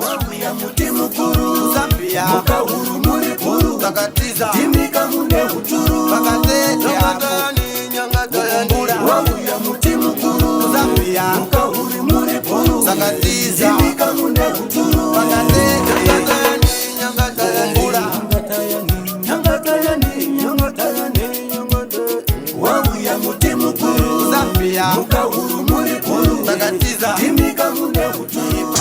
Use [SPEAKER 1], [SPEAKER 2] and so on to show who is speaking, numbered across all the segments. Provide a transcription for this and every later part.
[SPEAKER 1] Wauya muti mukuru Zambia mukahuru muri bhuru takatiza timika mune uturu vakateteakumbura wauya muti mukuru Zambia mukahuru muri bhuru takatiza timika mune uturu vakateteakumbura wauya muti mukuru Zambia mukahuru muri bhuru takatiza timika mune uturu.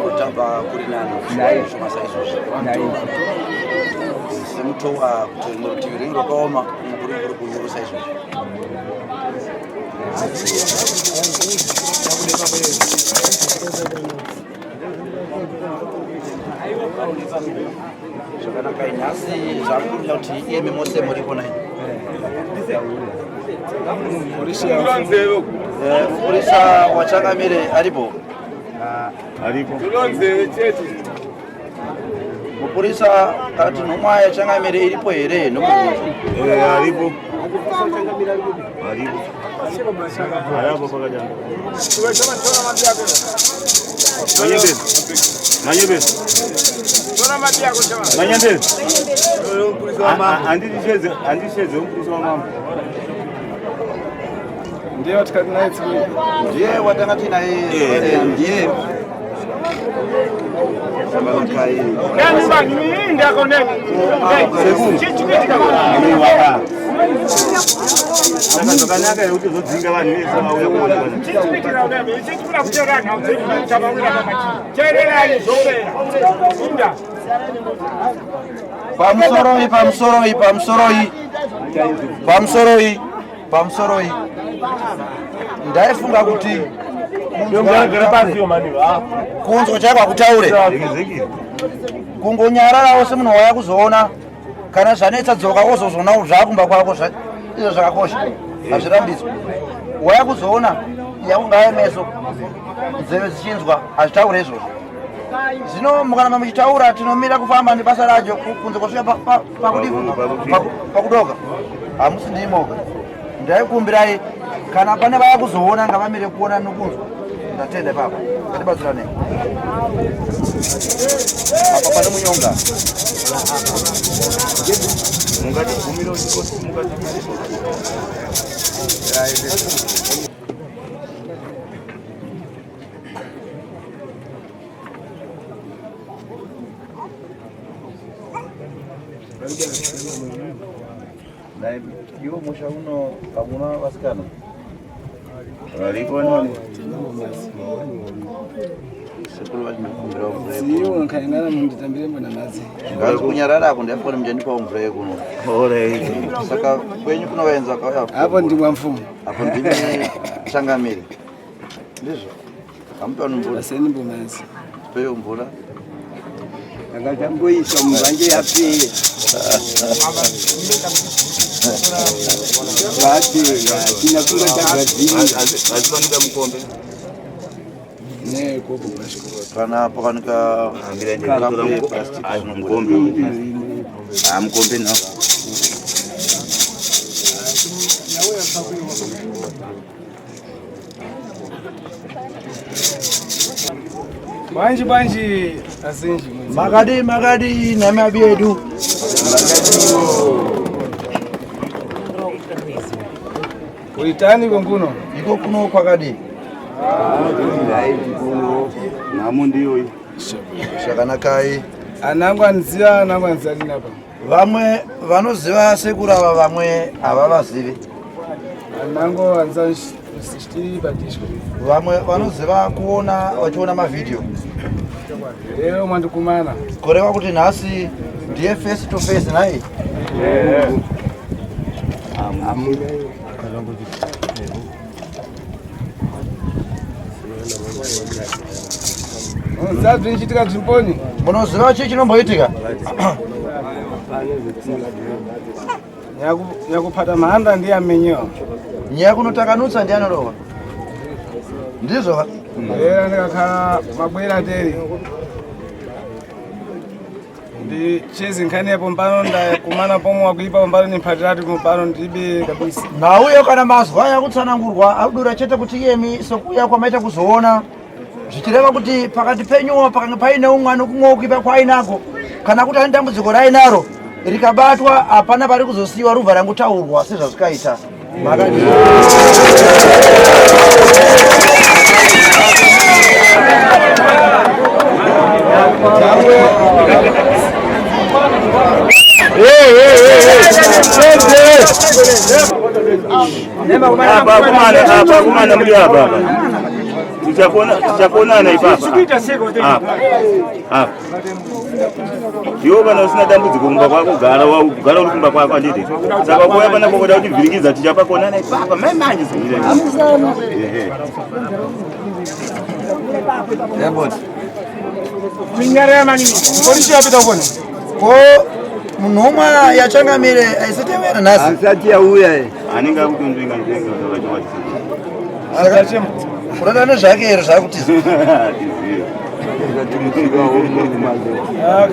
[SPEAKER 2] Kutamba kuri nani zvishoma saizvozvi semutowa kuti rimwe rutivi rwinge rwakaoma kuri kuri kunyoro saizvozvi. Zvakanaka nhasi zvakumbira kuti iyemi mose muripo nai mupurisa wachangamire aripo.
[SPEAKER 3] Aripo.
[SPEAKER 2] Mupurisa kana kuti nhumwa yachangamire iripo here nomubvunzo?
[SPEAKER 3] Aripo. Aripo. Aripo pakajamba. Manyembezi. Manyembezi. Manyembezi. Handishedze handishedze mupurisa wamambo.
[SPEAKER 4] Ndiye watikati naye tsiku.
[SPEAKER 2] Ndiye watanga tinaye ndiye
[SPEAKER 3] Saka zvakanaka here kuti zodzinga vanhu vese vauya kuona vanhu?
[SPEAKER 2] Pamusoroi, pamusoroi, pamusoroi, pamusoroi, pamusoroi. Ndaifunga kuti kunzwa chaiko hakutaure, kungonyararawo semunhu wauya kuzoona. Kana zvanetsa dzoka wozozoona zvakumba kwako, izvo zvakakosha, hazvirambidzwa. Waya kuzoona yako ngave meso, nzeve dzichinzwa, hazvitaure izvozvo. Zvino mukaramba muchitaura tinomira kufamba nebasa racho kunze kwasvika pakudi pakudoka. Hamusi ndimoga. Ndaikumbirai kana pane vaya kuzoona ngavamire kuona nokunzwa. Ndatenda ipapo, ngatibatsiranei apa pane munyonga.
[SPEAKER 3] Mungatigumira uchikosi mungatigumira.
[SPEAKER 2] Iwo musha uno hamuna vasikana?
[SPEAKER 3] Varipo nani?
[SPEAKER 2] Sekuru vachinokumbira mvura.
[SPEAKER 4] Ziwo nkaingana munditambire mbona madzi.
[SPEAKER 2] Ngari kunyarara ako ndiyafona muchandipawo mvura yekuno.
[SPEAKER 3] Alright.
[SPEAKER 2] Saka kwenyu kunovaenza kauya.
[SPEAKER 4] Apo ndimwa mfumo.
[SPEAKER 2] Apo ndimi changamire. Ndizvo. Hamupe mvura.
[SPEAKER 4] Aseni mbomazi.
[SPEAKER 2] Peyo mvura.
[SPEAKER 4] Akatamboiswa mubanje yapera. Vapera. Tina kunga tagadzirira.
[SPEAKER 3] Asi panoda mukombe.
[SPEAKER 4] Nekopo pashikoro.
[SPEAKER 2] Kana pakanika
[SPEAKER 3] Mukombe. Ah, mukombe nawo.
[SPEAKER 4] Banji banji azinji.
[SPEAKER 2] Makadi makadi namabi edu.
[SPEAKER 4] Uitani konkuno?
[SPEAKER 2] Iko kuno kwakadi.
[SPEAKER 3] Nhamo ndiyoyi.
[SPEAKER 2] Zvakanakai.
[SPEAKER 4] Anangu aniziva, anangu aniziva lini apa.
[SPEAKER 2] Vamwe vanoziva sekurava, vamwe havavazivi.
[SPEAKER 4] Anangu aniziva chitiri padishko.
[SPEAKER 2] Vamwe vanoziva kuona vachiona mavhidhiyo.
[SPEAKER 4] Lero mwandikumana.
[SPEAKER 2] Kureva kuti nhasi ndiye face to face nhai.
[SPEAKER 4] Unoziva zvinochitika zvimboni?
[SPEAKER 2] Munoziva chii chinomboitika?
[SPEAKER 4] Nyakupata mhanda ndiye amenyewa.
[SPEAKER 2] Nyaya kunotakanutsa ndiye anorova. Ndizvo va?
[SPEAKER 4] Lero ndikakhala mabwera teri. Ndichezi nkhani pano ndakumana pomwe wakuipa pambano nimphatirati pano ndilibe kabisa.
[SPEAKER 2] Nauyo kana mazwa aya kutsanangurwa adura chete kuti iyemi sokuuya kwamaita kuzoona zvichireva kuti pakati penyuwo pakanga paine umwe anokumwewo kuipa kwaainako kana kuti ane dambudziko raainaro rikabatwa hapana pari kuzosiyiwa rubva rangotaurwa sezvazvikaita. Makadii?
[SPEAKER 3] Apa kumana, apa kumana muri apa apa. Tichakona tichakonana ipapa. Apa. Apa. Iwe kana usina dambudziko kumba kwako gara gara uri kumba kwako handiti. Saka kuuya pana kokoda kuti vhiringidza tichapakonana ipapa mai manje zimira. Ehe.
[SPEAKER 4] Polisi yapita ukoni.
[SPEAKER 2] Ko munhumwa yachangamire haisati yauya nanhasi?
[SPEAKER 1] Asati yauya.
[SPEAKER 3] Anenge akutonzvenga nzvenga
[SPEAKER 2] Saka unoda nezvake here zvaakutiza?
[SPEAKER 3] Tizive.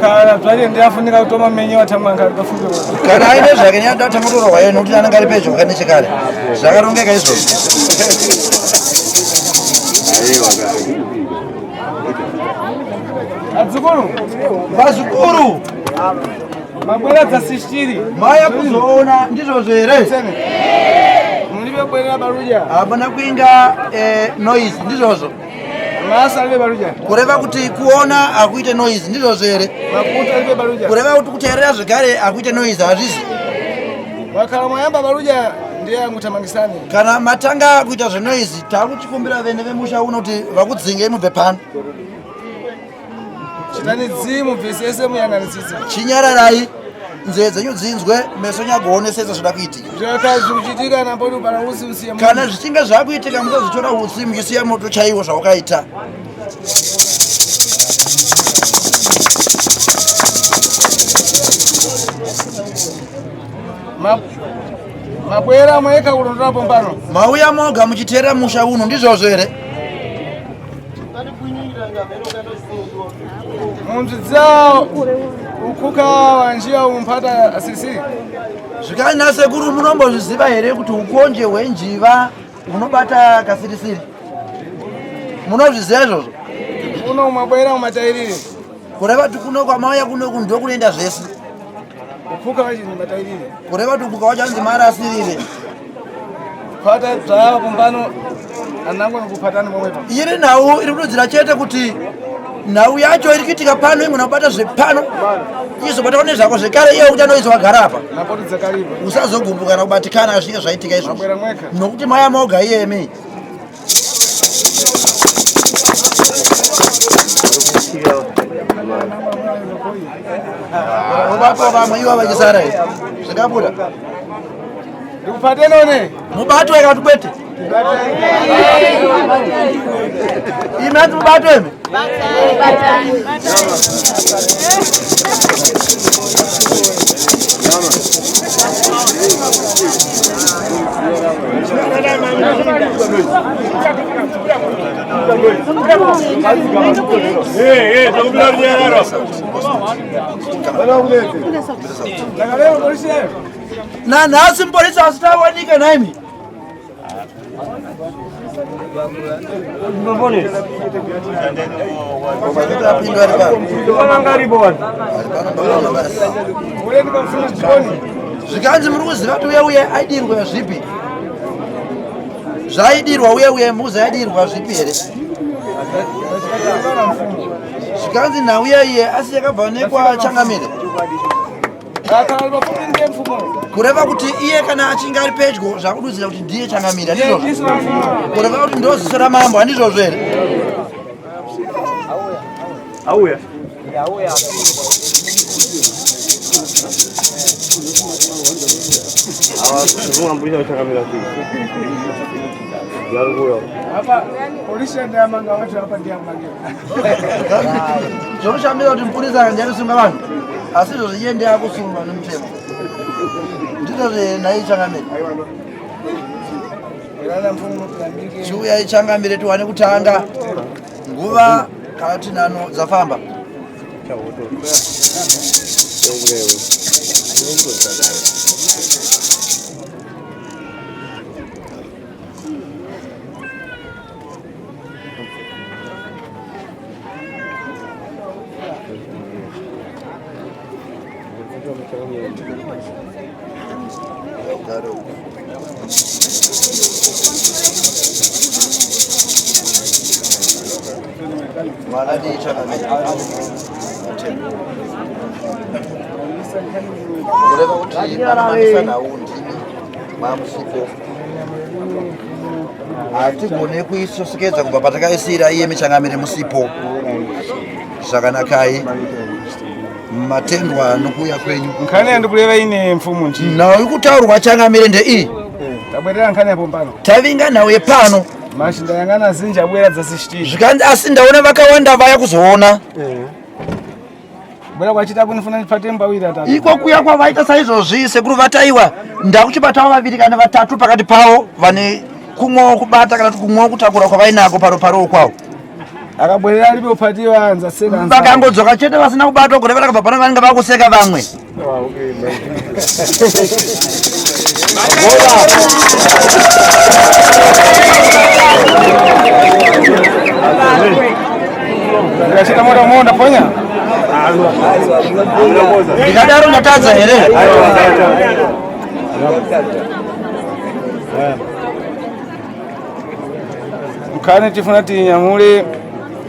[SPEAKER 4] Kana zvake ndiyafunika kutoma menyewa tamanga kafuke.
[SPEAKER 2] Kana aine zvake neada kutanga yeye nokuti anenge ari pedyo nechekare. Zvakarongeka izvozvo.
[SPEAKER 3] Aiwa.
[SPEAKER 4] Adzukuru,
[SPEAKER 2] Vazukuru
[SPEAKER 4] mabwera dzasishiri.
[SPEAKER 2] maya kuzoona ndizvozvo here?
[SPEAKER 4] Mulibe bwerera baruja.
[SPEAKER 2] Hapana kuinga noise ndizvozvo.
[SPEAKER 4] Masa alibe baruja.
[SPEAKER 2] Kureva kuti kuona hakuite noise ndizvozvo here?
[SPEAKER 4] Makuta alibe baruja.
[SPEAKER 2] Kureva kuti kuteerera zvekare hakuite noise hazvizi.
[SPEAKER 4] Wakhala mwayamba baruja ndiye angutamangisani.
[SPEAKER 2] Kana matanga kuita zvenoise takuchikumbira vene vemusha uno kuti vakudzinge mubve pano.
[SPEAKER 4] Chitani dzimu bvisese muyanganisise.
[SPEAKER 2] Chinyararai nzeve dzenyu dzinzwe meso nyagoonesesa zvoda kuitika.
[SPEAKER 4] Zvakazi kuchitika napo pana usi usiya.
[SPEAKER 2] Kana zvichinge zvakuitika musazotora utsi muchisiya moto chaiwo zvawakaita.
[SPEAKER 4] Mabwera mweka kulondola pombano.
[SPEAKER 2] Mauya moga muchiteerera musha uno ndizvozvo here?
[SPEAKER 4] Munzvidza ukuka wanjia umpata asisi.
[SPEAKER 2] Zvikai nasekuru munombozviziva here kuti ukonje hwenjiva hunobata kasirisiri? Munozviziva izvozvo?
[SPEAKER 4] Uno mabwera umatairire.
[SPEAKER 2] Kureva kuti kuno kwamauya kuno kuno ndokunoenda zvese.
[SPEAKER 4] Ukuka wachini matairire.
[SPEAKER 2] Kureva kuti ukuka wacho anzi marasirire.
[SPEAKER 4] Pata dzava pombano anangwa kupatana pomwepo.
[SPEAKER 2] Iri nhau iri kududzira chete kuti nhau yacho iri kuitika pano imwe unobata zvepano izobatwa nezvako zvekare iye kuti anoizi wagara apa.
[SPEAKER 4] Napoto dzakaripa.
[SPEAKER 2] Usazogumbuka kana kubatikana zvinenge zvaitika izvozvo.
[SPEAKER 4] Mabwera mweka.
[SPEAKER 2] Nokuti maya moga iyemi. Mubatwa vamwe ivo vachisara here? Zvingabuda.
[SPEAKER 4] Ndikupatene one.
[SPEAKER 2] Mubatwe kana kuti kwete? Imi hanzi mubatwe imi? Nanhasi mupolisi asati awanika nhaimi. Zvikanzi muri kuziva kuti uya uya aidirwa zvipi? Zvaidirwa uya uya mbuzi aidirwa zvipi here? Zvikanzi nhau iya iye asi yakabva nekwachangamire. Kureva kuti iye kana achinge ari pedyo zvakududzira kuti ndiye changamire, handizvozvo? Kureva kuti ndoziso ramambo, handizvozvo here?
[SPEAKER 3] Auya.
[SPEAKER 2] Zvonoshamisa kuti mupurisa akanga akusunga vanhu asi izvo zviye ndiye akusungwa nemutemo. Ndizvo zvenhai changamire. Chiuyai changamire tiwane kutanga nguva kana kuti nano dzafamba. Makadii changamire? Kureva kuti panomamisa nhau ndimi mamusipo. Hatigone kuisosekedza kubva patakaisira iye michangamire musipo. Zvakanakai. Matendwa nokuuya kwenyu.
[SPEAKER 4] Nkhani yandikureva ine mfumu nji.
[SPEAKER 2] Nhau ikutaurwa changamire ndeiyi.
[SPEAKER 4] Tabwerera nkhani yapo pano.
[SPEAKER 2] Tavinga nhau yepano.
[SPEAKER 4] Mashinda yangana zinji abwera dzasishitiri.
[SPEAKER 2] Zvikanzi asi ndaona vakawanda vaya kuzoona.
[SPEAKER 4] Bwera kwachita kunifuna ndipate mbawiri atatu.
[SPEAKER 2] Iko kuya kwavaita saizvozvi sekuru vataiwa ndakuchibatawo vaviri kana vatatu pakati pavo vane kumwewo kubata kana kuti kumwewo kutakura kwavainako paro parowo kwawo.
[SPEAKER 4] Akabwerera aripo patiwa anza seka anza.
[SPEAKER 2] Vakangodzoka chete vasina kubatwa gore vakabva pano vanenge vakuseka vamwe.
[SPEAKER 4] Ndikachita mota monda ponya.
[SPEAKER 2] Ndikadaro ndatadza here?
[SPEAKER 4] Nkhani tifuna tinyamule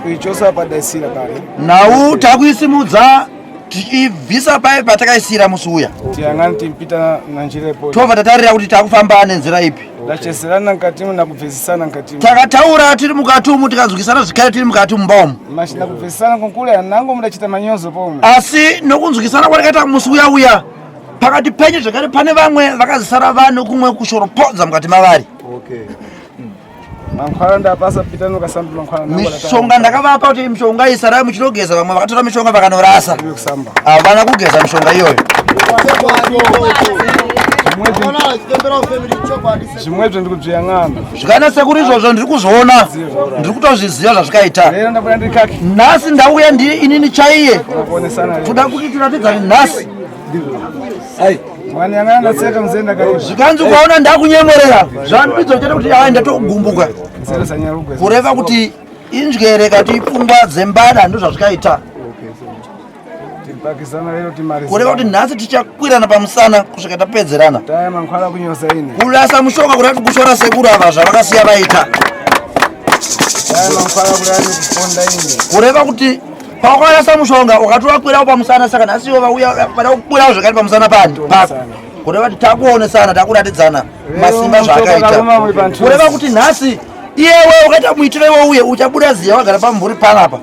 [SPEAKER 4] kuichosa padaisira pale.
[SPEAKER 2] Nhau takuisimudza tichibvisa paye patakaisira musi uya.
[SPEAKER 4] Tiyang'ani timpita na njira ipo.
[SPEAKER 2] Tobva tatarira kuti takufamba nenzira ipi.
[SPEAKER 4] Tacheserana mukati na kubvezisana mukati.
[SPEAKER 2] Takataura tiri mukati umu tikanzwisana zvekare tiri mukati mumba umu.
[SPEAKER 4] Mashina kubvezisana kunkule nango mudachita manyozo pomwe.
[SPEAKER 2] Asi nokunzwisana kwatakaita musi uya uya pakati penyu zvekare pane vamwe vakazisara vanhu kumwe kushoropodza mukati mavari.
[SPEAKER 4] Okay. Mankhwala ndapasa pita nokasamba mankhwala nango
[SPEAKER 2] Mishonga ndakavapa kuti mishonga iyi sarai muchinogeza, vamwe vakatora mishonga vakanorasa.
[SPEAKER 4] kusamba.
[SPEAKER 2] Havana kugeza mishonga iyoyo.
[SPEAKER 4] Zvimwezvo ndiri kubzviyang'ana.
[SPEAKER 2] Zvikana sekuru izvozvo ndiri kuzviona, ndiri kutozviziva zvazvikaita.
[SPEAKER 4] Lero ndabuda ndiri kaki.
[SPEAKER 2] Nhasi ndauya ndiri inini chaiye.
[SPEAKER 4] Kuonesana.
[SPEAKER 2] Toda kuti tiratidzane nhasi.
[SPEAKER 4] Mwana yang'ana ndaseka mzee ndakaiva.
[SPEAKER 2] Zvikanzi ukaona ndakunyemwerera zvandidzo chete kuti ai ndatogumbuka.
[SPEAKER 4] Nzero zanyarugwe.
[SPEAKER 2] Kureva kuti injere kati ipfungwa dzembada ndozvazvikaita.
[SPEAKER 4] Tipakisana lero timalize.
[SPEAKER 2] Kureva kuti nhasi tichakwirana pamusana kusvika tapedzerana.
[SPEAKER 4] Taya mankhwala kunyoza ine.
[SPEAKER 2] Kurasa mushonga kureva kuti kushora sekuru ava zvavakasiya vaita.
[SPEAKER 4] Taya mankhwala kureva kuponda ine.
[SPEAKER 2] Kureva kuti pawakarasa mushonga ukatovakwirawo pamusana saka nhasi ivo vauya vada kukwirawo zvakare pamusana pani pako. Kureva kuti takuonesana takuratidzana masimba zvaakaita. Kureva kuti nhasi iyewe ukaita muitiro iwe uye uchabuda ziya wagara pamumvuri panapa.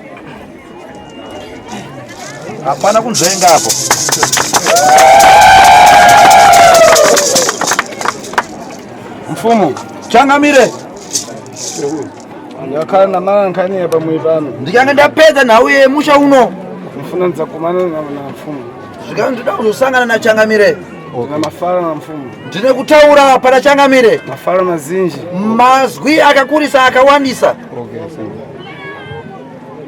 [SPEAKER 2] Hapana kunzvenga apo.
[SPEAKER 4] Mfumu.
[SPEAKER 2] Changamire.
[SPEAKER 4] Ndakhala namala nkhani ya pamwe pano.
[SPEAKER 2] Ndikange ndapedza nhau yemusha uno.
[SPEAKER 4] Mfuna ndidzakumana na mfumu.
[SPEAKER 2] Zvikanzi ndoda kuzosangana nachangamire.
[SPEAKER 4] Ndina mafaro na mfumu.
[SPEAKER 2] Ndine kutaura pana changamire.
[SPEAKER 4] Mafaro mazinji.
[SPEAKER 2] Mazwi akakurisa akawandisa.
[SPEAKER 4] Okay,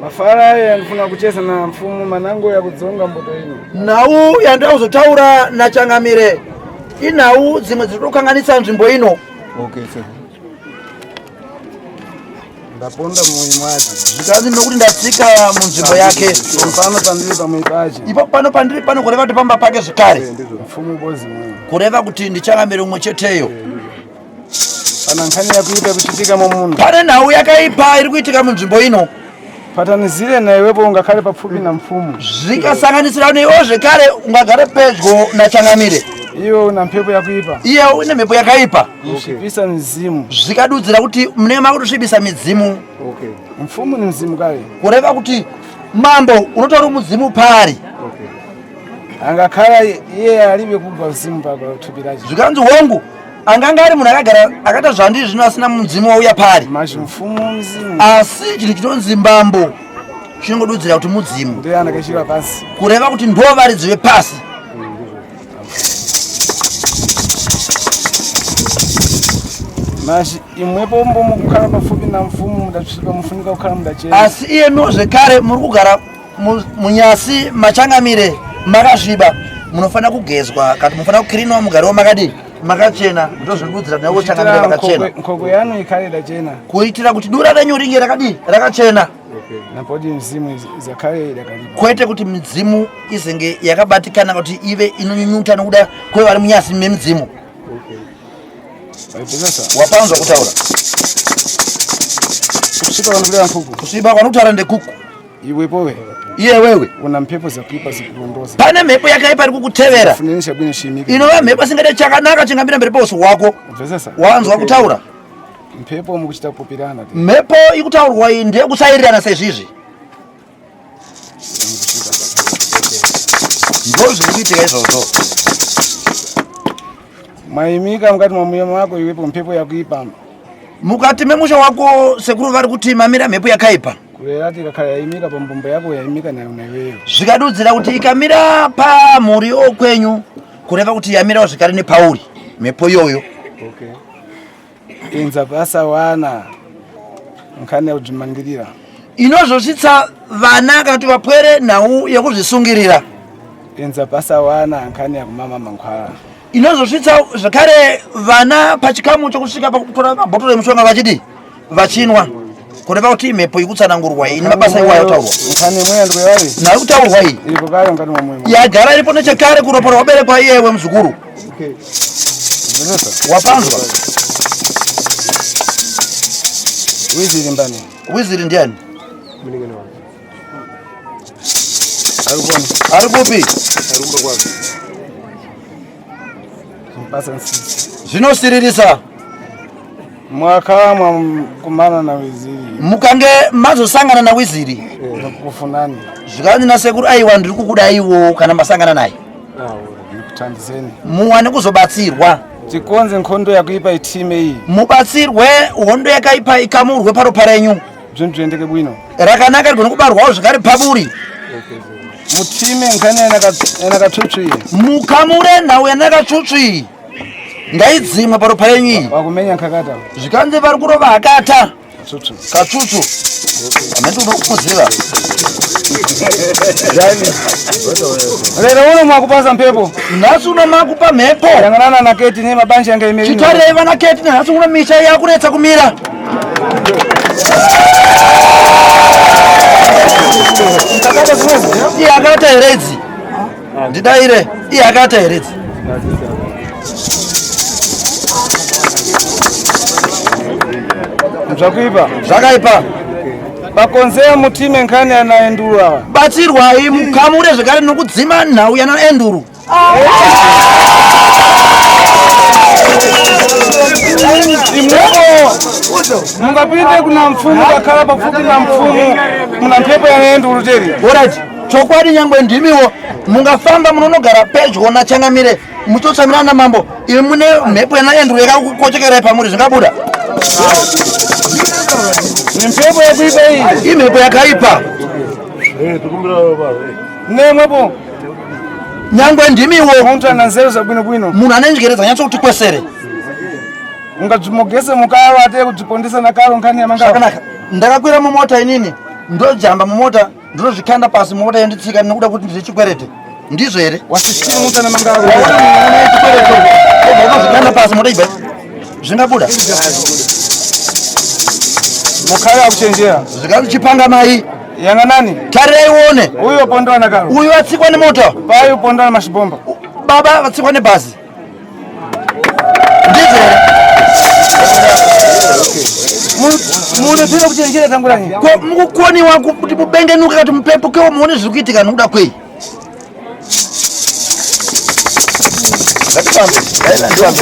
[SPEAKER 4] mafaro ayo yandifuna kucheza na mfumu manango yakudzonga mbuto ino.
[SPEAKER 2] Nhau yandoda kuzotaura nachangamire inhau dzimwe dziri kukanganisa nzvimbo ino.
[SPEAKER 4] Okay, sir. Ndaponda mumwe mwacho.
[SPEAKER 2] Zvikanzi nokuti ndatsika munzvimbo yake.
[SPEAKER 4] Pano pandiri pamwe pache.
[SPEAKER 2] Ipo pano pandiri pano kureva kuti pamba pake zvekare.
[SPEAKER 4] Mfumu bozi mwe.
[SPEAKER 2] Kureva kuti ndichangamire umwe cheteyo.
[SPEAKER 4] Pana nkhani yakuipa kuchitika mumunhu.
[SPEAKER 2] Pane nhau yakaipa iri kuitika munzvimbo ino.
[SPEAKER 4] Patanizire na iwepo ungakhale papfupi na mfumu.
[SPEAKER 2] Zvikasanganisira neiwo zvekare ungagare pedyo nachangamire.
[SPEAKER 4] Iwe una mphepo yakuipa.
[SPEAKER 2] Iye une mhepo yakaipa.
[SPEAKER 4] Kusvipisa mizimu.
[SPEAKER 2] Zvikadudzira kuti mune makutosvibisa midzimu.
[SPEAKER 4] Okay. Mfumu ni mzimu kale.
[SPEAKER 2] Kureva kuti mambo unotaura mudzimu pari.
[SPEAKER 4] Okay. Angakhala iye alibe kubva mzimu pa thupi lache.
[SPEAKER 2] Zvikanzi hongu anganga ari munhu akagara akaita zvandiri zvino asina mudzimu wauya pari.
[SPEAKER 4] Mashi mfumu mzimu.
[SPEAKER 2] Asi chinhu chinonzi mbambo chinongodudzira kuti mudzimu.
[SPEAKER 4] Ndiye anakachira pasi.
[SPEAKER 2] Kureva kuti ndo varidzi vepasi.
[SPEAKER 4] Mashi imwepo mbomo kukhala pafupi na mfumu mudatsvipa mufunika kukhala mudachena.
[SPEAKER 2] Asi iyemiwo zvekare muri kugara munyasi machangamire makasviba munofanira kugezwa kana munofanira kukirinwa mugarewo makadii makachena ndozvinodudzira kuti changamire makachena.
[SPEAKER 4] Nkhokwe yanu ikhale idachena.
[SPEAKER 2] Kuitira kuti dura renyu ringe rakadii rakachena.
[SPEAKER 4] Napoti mizimu izakhale idakalipa.
[SPEAKER 2] Kwete kuti midzimu izenge yakabatikana kuti ive inonyunyuta nokuda kwevari munyasi memidzimu. Wapanzwa kutaura.
[SPEAKER 4] Kusviba vanokureva nkuku.
[SPEAKER 2] Kusviba vanokutaura ndekuku.
[SPEAKER 4] Iwe powe.
[SPEAKER 2] Iye wewe.
[SPEAKER 4] Una mhepo zakuipa zikulondoza.
[SPEAKER 2] Pane mhepo yakaipa iri kukutevera.
[SPEAKER 4] Funenisha bwino shimika.
[SPEAKER 2] Inova mhepo isingade chakanaka chingamira mberi pauso hwako.
[SPEAKER 4] Bvesesa.
[SPEAKER 2] Wanzwa kutaura.
[SPEAKER 4] Mhepo mukuchita kupopirana.
[SPEAKER 2] Mhepo ikutaurwa iyi ndeyekutsairirana sezvizvi. Ndozviri kuitika izvozvo.
[SPEAKER 4] Maimika mukati mwamuya mwako iwepo mhepo yakuipa.
[SPEAKER 2] Mukati memusha wako sekuru vari kuti mamira mhepo yakaipa.
[SPEAKER 4] Kureva kuti ikakhala yaimika pambombo yako yaimika nayo naiweyo.
[SPEAKER 2] Zvikadudzira kuti ikamira pamhuri yokwenyu kureva kuti yamirawo zvekare nepauri mhepo iyoyo.
[SPEAKER 4] Okay. Inza basa wana nkhani yakudzimangirira.
[SPEAKER 2] Inozosvitsa vana kana kuti vapwere nhau yekuzvisungirira.
[SPEAKER 4] Inza basa wana nkhani yakumama mankhwala.
[SPEAKER 2] Inozosvitsa zvekare vana pachikamu chokusvika pakutora mabhotoro emushonga vachidi vachinwa. Kureva kuti imhepo ikutsanangurwa iyi ine mabasa iwayo taurwa.
[SPEAKER 4] Nkhani imwe yandikuyayi.
[SPEAKER 2] Nhau kutaurwa iyi.
[SPEAKER 4] Iripo kare mukati mwamwemo.
[SPEAKER 2] Yagara iripo nechekare kuropa rwaberekwa iyewe muzukuru.
[SPEAKER 4] Okay.
[SPEAKER 2] Wapanzwa?
[SPEAKER 4] Wiziri mbani?
[SPEAKER 2] Wiziri ndiani?
[SPEAKER 4] Arikupona.
[SPEAKER 2] Ari kupi?
[SPEAKER 4] Basa nsisi.
[SPEAKER 2] Zvinosiririsa.
[SPEAKER 4] Mwaka mwakumana na Wiziri.
[SPEAKER 2] Mukange mazosangana na Wiziri.
[SPEAKER 4] Kufunani.
[SPEAKER 2] Zvikanzi nasekuru aiwa ndiri kukudaiwo kana masangana naye.
[SPEAKER 4] Nikuthandizeni.
[SPEAKER 2] Muwane kuzobatsirwa.
[SPEAKER 4] Tikonze nkhondo yakuipa itime iyi.
[SPEAKER 2] Mubatsirwe hondo yakaipa ikamurwe paropa renyu.
[SPEAKER 4] Zvinhu zviendeke bwino.
[SPEAKER 2] Rakanaka rigone kubarwawo zvekare paburi.
[SPEAKER 4] Mutime nkhani yanakatsvutsvi iyi.
[SPEAKER 2] Mukamure nhau yanakatsvutsvi iyi. Ngaidzimwe paropa renyu iyi.
[SPEAKER 4] Wakumenya nkakata.
[SPEAKER 2] Zvikanzi vari kurova hakata.
[SPEAKER 4] Katsvutsvu.
[SPEAKER 2] Katsvutsvu. Amene unokuziva.
[SPEAKER 4] Lero uno mwakupasa mphepo.
[SPEAKER 2] Nhasi uno makupa mhepo.
[SPEAKER 4] Yang'anana na Keti ne mabanja yange imene.
[SPEAKER 2] Chitarirei vana Keti nhasi uno misha yakunetsa kumira. Iye akata here idzi? Ndidaire. Iye akata here idzi?
[SPEAKER 4] Zvakuipa.
[SPEAKER 2] Zvakaipa.
[SPEAKER 4] Bakonzea mutime nkhani ana Enduru awa.
[SPEAKER 2] Batsirwai mukamure zvekare nokudzima nhau yana Enduru.
[SPEAKER 4] Imwepo mungapinde kuna mfumu kakhala pafupi na mfumu muna mphepo ya Enduru teri.
[SPEAKER 2] Alright. Chokwadi nyangwe ndimiwo mungafamba munonogara pedyo nachangamire muchitotsamirana namambo imi mune mhepo yana Enduru yakakukochekerai pamuri zvingabuda.
[SPEAKER 4] Ni mphepo yakuipa iyi.
[SPEAKER 2] Imhepo yakaipa.
[SPEAKER 4] Nemwepo.
[SPEAKER 2] Nyangwe ndimiwo.
[SPEAKER 4] Muntu ana nzeru zabwinobwino.
[SPEAKER 2] Munhu ane njere dzanyatsokuti kwesere.
[SPEAKER 4] Ungadzimogese mukaro ateye kudzipondesa nakaro nkhani yamangaro.
[SPEAKER 2] Zvakanaka. Ndakakwira mumota inini, ndojamba mumota, ndinozvikanda pasi mumota yonditsika nekuda kuti ndine chikwerete. Ndizvo here?
[SPEAKER 4] Wasisitiri muntu ana mangaro.
[SPEAKER 2] Waona munhu une chikwerete, wobva unozvikanda pasi mota ibva. Zvingabuda.
[SPEAKER 4] Mukaro akuchenjera.
[SPEAKER 2] Zvikanzi chipanga mai.
[SPEAKER 4] Yang'anani.
[SPEAKER 2] Tarirai uone.
[SPEAKER 4] Uyo pondowa nakaro.
[SPEAKER 2] Uyu atsikwa nemota.
[SPEAKER 4] Payo pondowa mashibomba.
[SPEAKER 2] Baba vatsikwa nebhazi. Ndizvo here?
[SPEAKER 4] Munopira kuchenjera tanguranyi.
[SPEAKER 2] Ko mukukoniwa kuti mubengenuke kuti mupepukewo muone zviri kuitika nokuda kwei? Ngatifambe, ngatifambe.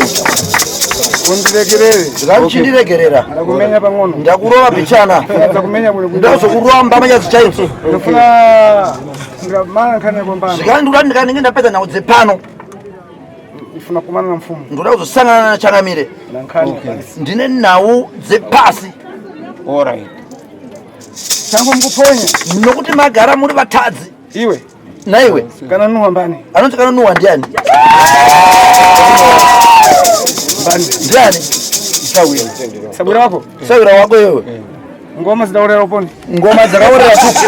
[SPEAKER 4] Undiregerere.
[SPEAKER 2] Zvamuchindiregerera.
[SPEAKER 4] Ndakumenya pang'ono.
[SPEAKER 2] Ndakurova pichana.
[SPEAKER 4] Ndakumenya bwino.
[SPEAKER 2] Ndazokurova mbama chadzo chaidzo.
[SPEAKER 4] Ndofuna ngamana nkhani yakombana.
[SPEAKER 2] Zvikanzi ndoda ndikanenge ndapedza nhau dzepano.
[SPEAKER 4] Ndifuna kumana na mfumu.
[SPEAKER 2] Ndoda kuzosangana nachangamire.
[SPEAKER 4] Na nkhani.
[SPEAKER 2] Ndine nhau dzepasi.
[SPEAKER 3] All right.
[SPEAKER 4] Changu mukuponya.
[SPEAKER 2] Nokuti magara muri vatadzi.
[SPEAKER 4] Iwe.
[SPEAKER 2] Naiwe.
[SPEAKER 4] Kana nuwa mbani.
[SPEAKER 2] Anonzi kana nuwa ndiani?
[SPEAKER 4] Mbani.
[SPEAKER 2] Ndiani?
[SPEAKER 4] Sawira. Sabwira wako?
[SPEAKER 2] Sawira wako iwe.
[SPEAKER 4] Ngoma zidaurera uponi.
[SPEAKER 2] Ngoma dzakaurera tuku.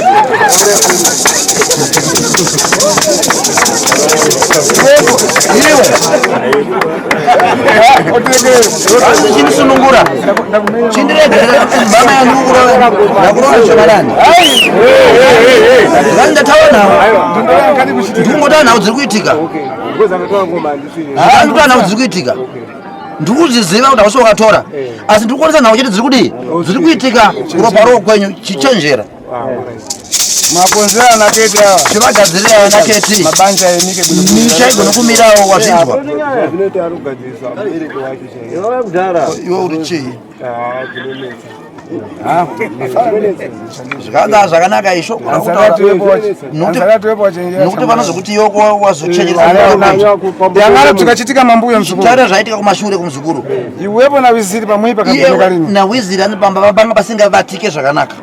[SPEAKER 2] Iwe. Asi chindisunungura. Chindiregerera mama yandikurova. Ndakurova zvakanani. Zvanzi ndataura nhau. Ndikungotaura nhau dziri kuitika. Handikutora nhau dziri kuitika. Ndikuzviziva kuti hausi wakatora. Asi ndikuonesa nhau chete dziri kudii? Dziri kuitika kuropa roo kwenyu chichenjera.
[SPEAKER 4] Makonzera ana keti awa.
[SPEAKER 2] Chivagadzirira ana keti.
[SPEAKER 4] Mabanja emike bwino.
[SPEAKER 2] Misha igone kumirawo wazvinzwa.
[SPEAKER 1] Zvinoita ari kugadzirisa mubereki wacho chaiye.
[SPEAKER 2] Iwe uri chii?
[SPEAKER 1] Ah, zvinonetsa.
[SPEAKER 2] Zvikanzi zvakanaka isho. Nokuti vanozokuti iwe wazochenjeresa.
[SPEAKER 4] Yangana zvikachitika mambuya muzukuru.
[SPEAKER 2] Taura zvaitika kumashure kumuzukuru.
[SPEAKER 4] Iwepo nawiziri pamwe pakaburuka lini.
[SPEAKER 2] Nawiziri ani pamba panga pasingabatike zvakanaka.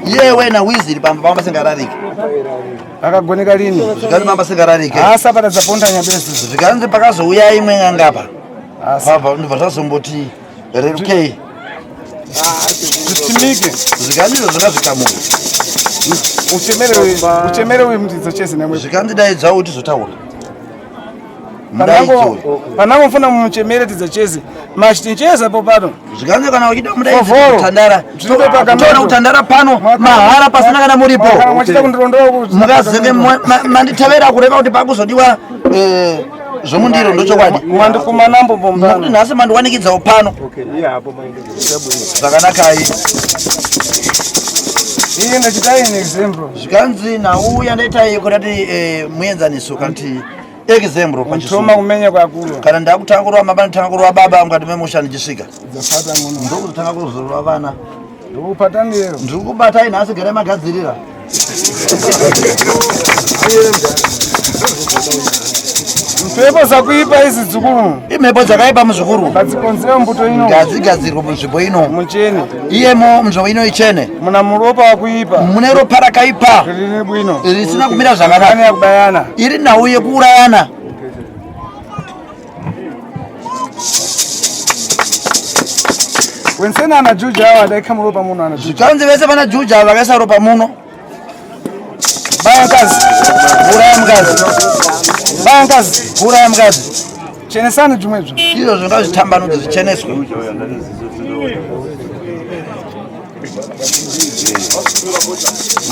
[SPEAKER 2] Iyewe nawiziri pamba panga pasingararike.
[SPEAKER 4] Akagoneka lini.
[SPEAKER 2] Zvikanzi pamba pasingararike.
[SPEAKER 4] Asa pada dzaponda nyabesi.
[SPEAKER 2] Zvikanzi pakazouya imwe n'anga apa. Pabva ndobva zvazomboti rerukei.
[SPEAKER 4] Zvitimike.
[SPEAKER 2] Zvikanzi izvo zvanga zvikamuka.
[SPEAKER 4] Uchemere uchemere uyu mutidzo chese nemwe.
[SPEAKER 2] Zvikanzi dai dzawo tizotaura.
[SPEAKER 4] Panango mfuna muchemere tidzo chese. Machiticheza po pano.
[SPEAKER 2] Zvikanzi kana uchida mudaidzi kutandara. Toona kutandara pano mahara pasina kana muripo.
[SPEAKER 4] Mwachida kundirondoa ku.
[SPEAKER 2] Mukazenge manditevera kureva kuti pakuzodiwa zvomundiro ndochokwadi.
[SPEAKER 4] Mandikumanambo bombano.
[SPEAKER 2] Nokuti nhasi mandiwanikidzawo pano.
[SPEAKER 1] Okay, iye hapo maende.
[SPEAKER 2] Zvakanakai.
[SPEAKER 4] Iye ndachitai an example.
[SPEAKER 2] Zvikanzi nhau yandaita iyo kudati muenzaniso kana kuti example
[SPEAKER 4] pachishoma kumenya kwakuru.
[SPEAKER 2] Kana ndakutanga kurova baba ndotanga kurova baba mukati memusha ndichisvika. Ndokuzotanga kuzorova vana.
[SPEAKER 4] Ndikupataniro.
[SPEAKER 2] Ndikubatai nhasi garai magadzirira.
[SPEAKER 4] Mhepo dzakuipa idzi dzukuru.
[SPEAKER 2] Imhepo dzakaipa muzukuru.
[SPEAKER 4] Ngadzikonzera mbuto ino.
[SPEAKER 2] Ngadzigadzirwe munzvimbo ino.
[SPEAKER 4] Muchene.
[SPEAKER 2] Iyemo munzvimbo ino ichene.
[SPEAKER 4] Muna muropa wakuipa.
[SPEAKER 2] Mune ropa rakaipa.
[SPEAKER 4] Riri bwino.
[SPEAKER 2] Risina kumira zvakanaka.
[SPEAKER 4] Yakubayana.
[SPEAKER 2] Iri nhau yekuurayana.
[SPEAKER 4] Wensena ana Juja awa adaika muropa muno ana Juja.
[SPEAKER 2] Zvikanzi vese vana Juja vakaisa ropa muno.
[SPEAKER 4] Baya mkazi.
[SPEAKER 2] Kuuraya mukadzi.
[SPEAKER 4] Baya mkazi.
[SPEAKER 2] Kuuraya mukadzi.
[SPEAKER 4] Chenesani zvimwezvo.
[SPEAKER 2] Izvozvo ngazvitambanudze zvicheneswe.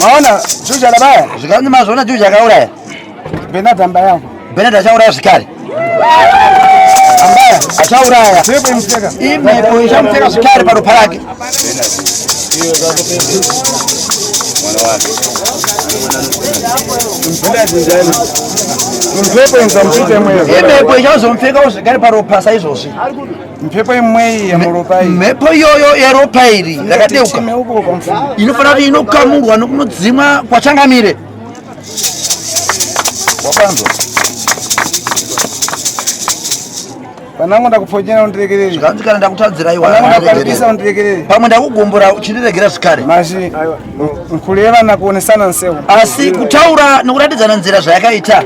[SPEAKER 4] Maona Juja adabaya.
[SPEAKER 2] Zvikanzi mazvoona Juja akauraya.
[SPEAKER 4] Bernard ambaya yangu.
[SPEAKER 2] Bernard achauraya zvikare.
[SPEAKER 4] Ambaya
[SPEAKER 2] achauraya.
[SPEAKER 4] Mhepo imupfeka.
[SPEAKER 2] Imhepo ichamupfeka zvikare paropa rake.
[SPEAKER 4] Mhepo inzamupfeka imweyo.
[SPEAKER 2] Imhepo ichazomupfekawo zvikare paropa saizvozvi.
[SPEAKER 4] Mhepo imweyi yemuropa iyi.
[SPEAKER 2] Mhepo iyoyo yeropa iri rakadeuka inofanira kuti inokamurwa nokunodzimwa kwachangamire. Wapanzwa?
[SPEAKER 4] Panangu ndakupfonyera undiregerere.
[SPEAKER 2] Zvikanzi kana ndakutadzira iwe.
[SPEAKER 4] Panangu ndakukaripisa undiregerere.
[SPEAKER 2] Pamwe ndakugumbura uchindiregera zvikare.
[SPEAKER 4] Mashi nkureva nakuonesana nseu.
[SPEAKER 2] Asi kutaura nokuratidzana nzira zvayakaita.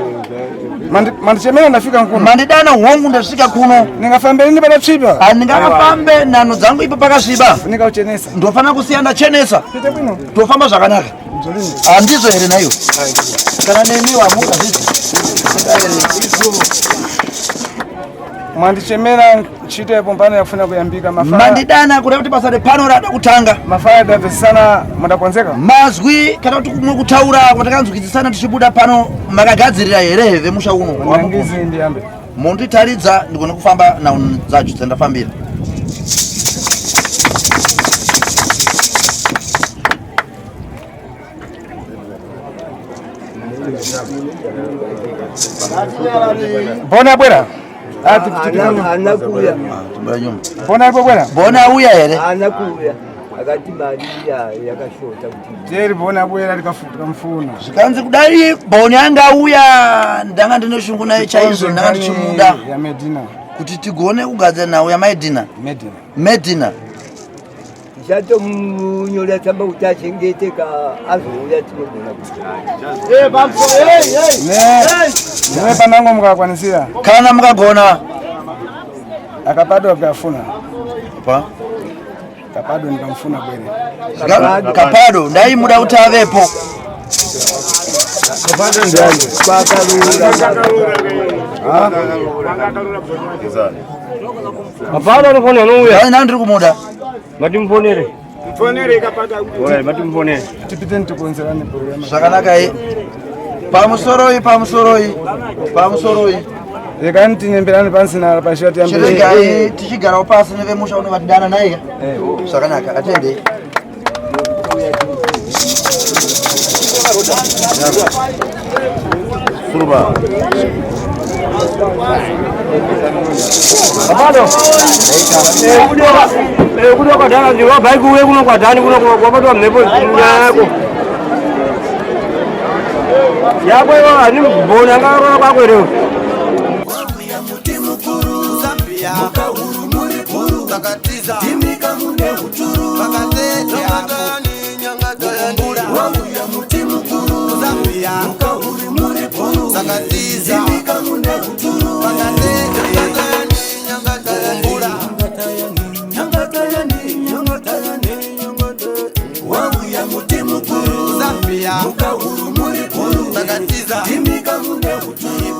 [SPEAKER 4] Mandichemera ndafika nkuno.
[SPEAKER 2] Mandidana hongu ndasvika kuno.
[SPEAKER 4] Ndingafambe nini padatsvipa?
[SPEAKER 2] Handingafambe nhanho dzangu ipo pakasviba.
[SPEAKER 4] Ndingauchenesa.
[SPEAKER 2] Ndofanira kusiya ndachenesa.
[SPEAKER 4] Pite bwino.
[SPEAKER 2] Tofamba zvakanaka. Handizvo here naiwe? Kana nemi wamuka
[SPEAKER 4] Mwandichemera ntchito yapompano yakufuna kuyambika mafaya.
[SPEAKER 2] Mandidana kuda kuti basa repano rada kutanga.
[SPEAKER 4] Mafaya dabvesana mudakonzeka.
[SPEAKER 2] Mazwi kana kuti kumwe kutaura kwatakanzwisisana tichibuda pano makagadzirira here vemusha uno?
[SPEAKER 4] Wangizi ndiyambe.
[SPEAKER 2] Monditaridza ndigone kufamba nhau dzacho dzandafambira.
[SPEAKER 4] Bona bwera. Ati
[SPEAKER 1] Haana kuuya.
[SPEAKER 4] Bona ipo bwera.
[SPEAKER 2] Bona auya here?
[SPEAKER 1] Haana kuuya. Akati mari iya yakashota kuti.
[SPEAKER 4] Teri bona bwera tikamfuna.
[SPEAKER 2] Zvikanzi kudai Boni anga auya ndanga ndine shungu naye chaizvo ndanga ndichimuda
[SPEAKER 4] Ya Medina.
[SPEAKER 2] kuti tigone kugadzira nhau yaMaidina.
[SPEAKER 4] Medina.
[SPEAKER 2] Medina.
[SPEAKER 1] Ndichatomunyora tsamba kuti achengeteka azouya tinogona kuti.
[SPEAKER 4] Ne panango mukakwanisira.
[SPEAKER 2] Kana mukagona.
[SPEAKER 4] Akapado akafuna.
[SPEAKER 2] Pa?
[SPEAKER 4] Kapado nikamfuna bwere.
[SPEAKER 2] Kapado ndaimuda kuti avepo.
[SPEAKER 4] Kapado ndiani?
[SPEAKER 5] Kapado anofona anouya.
[SPEAKER 2] Nani ndiri kumuda?
[SPEAKER 5] Matimfonere.
[SPEAKER 4] Mfonere kapata.
[SPEAKER 5] Oya matimfonere.
[SPEAKER 4] Tipite nitikonzerane bhuru.
[SPEAKER 2] Zvakanaka i. Pamusoroi pamusoroi pamusoroi.
[SPEAKER 4] Rekani tinyemberane pansi na pashiwa tiyambe.
[SPEAKER 2] Chiregai tichigarawo pasi nevemusha uno vatidana naye. Zvakanaka atendei.
[SPEAKER 3] Suruba.
[SPEAKER 5] Kapado. Kuno kwadhana ndinobhaiki uye kuno kwadhani kuno kwabatwa mhepo yako. Yako iwo hani mboni angarola kwako here.
[SPEAKER 1] Wauya muti mukuru Zambia, mukahuru muri guru, takatiza.